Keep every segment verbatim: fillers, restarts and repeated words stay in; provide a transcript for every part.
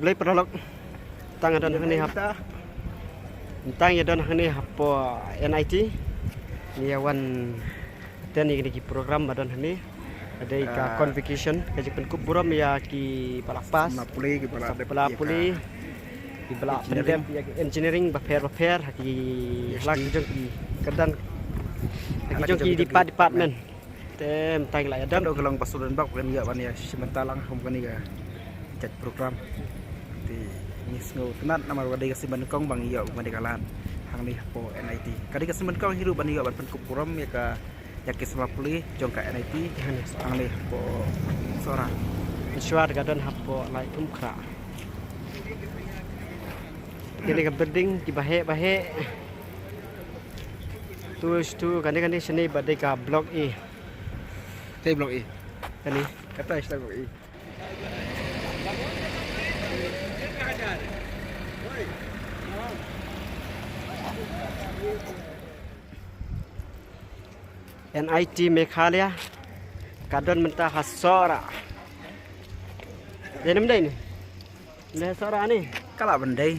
Khublei paralok. Tang don hangne hap. Tang ïa don hangne hapoh N I T. Ïa wan ten ïa kine ki program ba don hangne. Ka dei ka convocation, ka jingpynkup burom ïa ki ba la pass, ki ba la dep, ki ba la pyndep ïa ki engineering bapher bapher, ha ki hala ki jong ki kyrdan, ha ki jong ki department. Te mynta ngi la ïa don. Ka dei ka long ba sdang bak ban ïa, ban ïa shim bynta lang kum kane ka jait program. Te ngi sngew tynnad namar ba dei ka sien ba nyngkong ba ngi ïoh ban dei ka lad hangne hapoh N I T. Ka dei ka sien ba nyngkong hi ruh ban ïoh ban pynkup burom ïa ka, ïa ki samla pule jong ka N I T hangne hapoh Sohra. Shuwa ka don hapoh Laitumkhrah. Kane ka building kiba heh ba heh. Tu, tu, kane, kane shane ba dei ka block A. Te block A. Kane. Kata shane block A. N I T Meghalaya ka don mynta ha Sohra. Dei ne ym dei ne? Dei ha Sohra ne? Ka lah ban dei.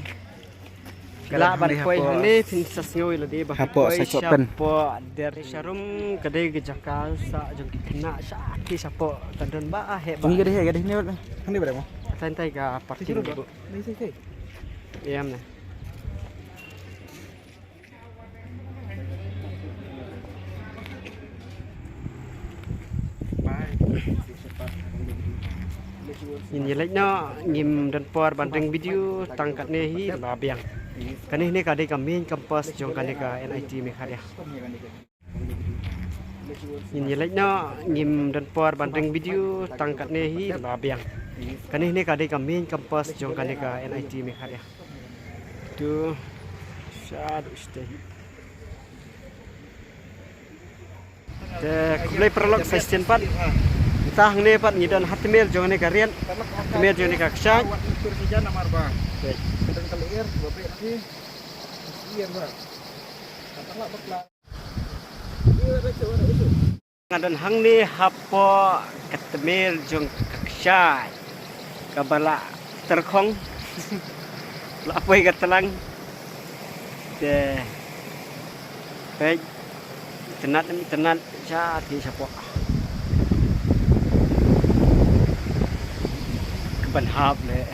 Ka lah ban poi hangne, phin sa sngew ïa lade ba hapoh poi shapoh der sharum, ka dei ka jaka sah jong ki khynnah sha ki shapoh, ka don ba heh ba. Ni ka dei, ka dei ne, hangne ba dei mo? Tang tai ka parking. Ïa, ym ne. Ngin ïa leit noh, ngim don por ban ring video tang katne hi la biang. Kane hi ne ka dei ka main campus jong kane ka N I T Meghalaya. Ngin ïa leit noh, ngim don por ban ring video tang katne hi la biang. Kane hi ne ka dei ka main campus jong kane ka N I T Meghalaya. Tu shaduh shatei. Te khublei paralok, sa shisien pat. Mynta hangne pat ngi don ha tmier jong kane ka riat, tmier jong kane ka kshaid. Nga don hangne hapoh ka tmier jong ka kshaid kaba la tyrkhong. La poi ka tlang. Te peit, itynnad, itynnad sha ki shapoh. Ka ban hap leh.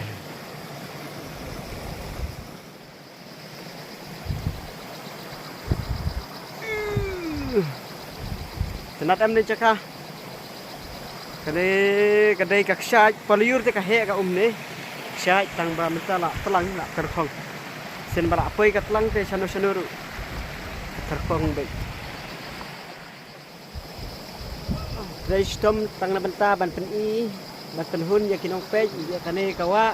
Tynnad em ne jaka. Kane ka dei ka kshaid, paliur te ka heh ka um ne. Kshaid tang ba mynta la tlang, la tyrkhong. Shen ba la poi ka tlang te shano shano ruh ka tyrkhong beit. Dei shitom tang na bynta ban pyni, ban pynhun ïa ki nongpeit ïa kane ka wah.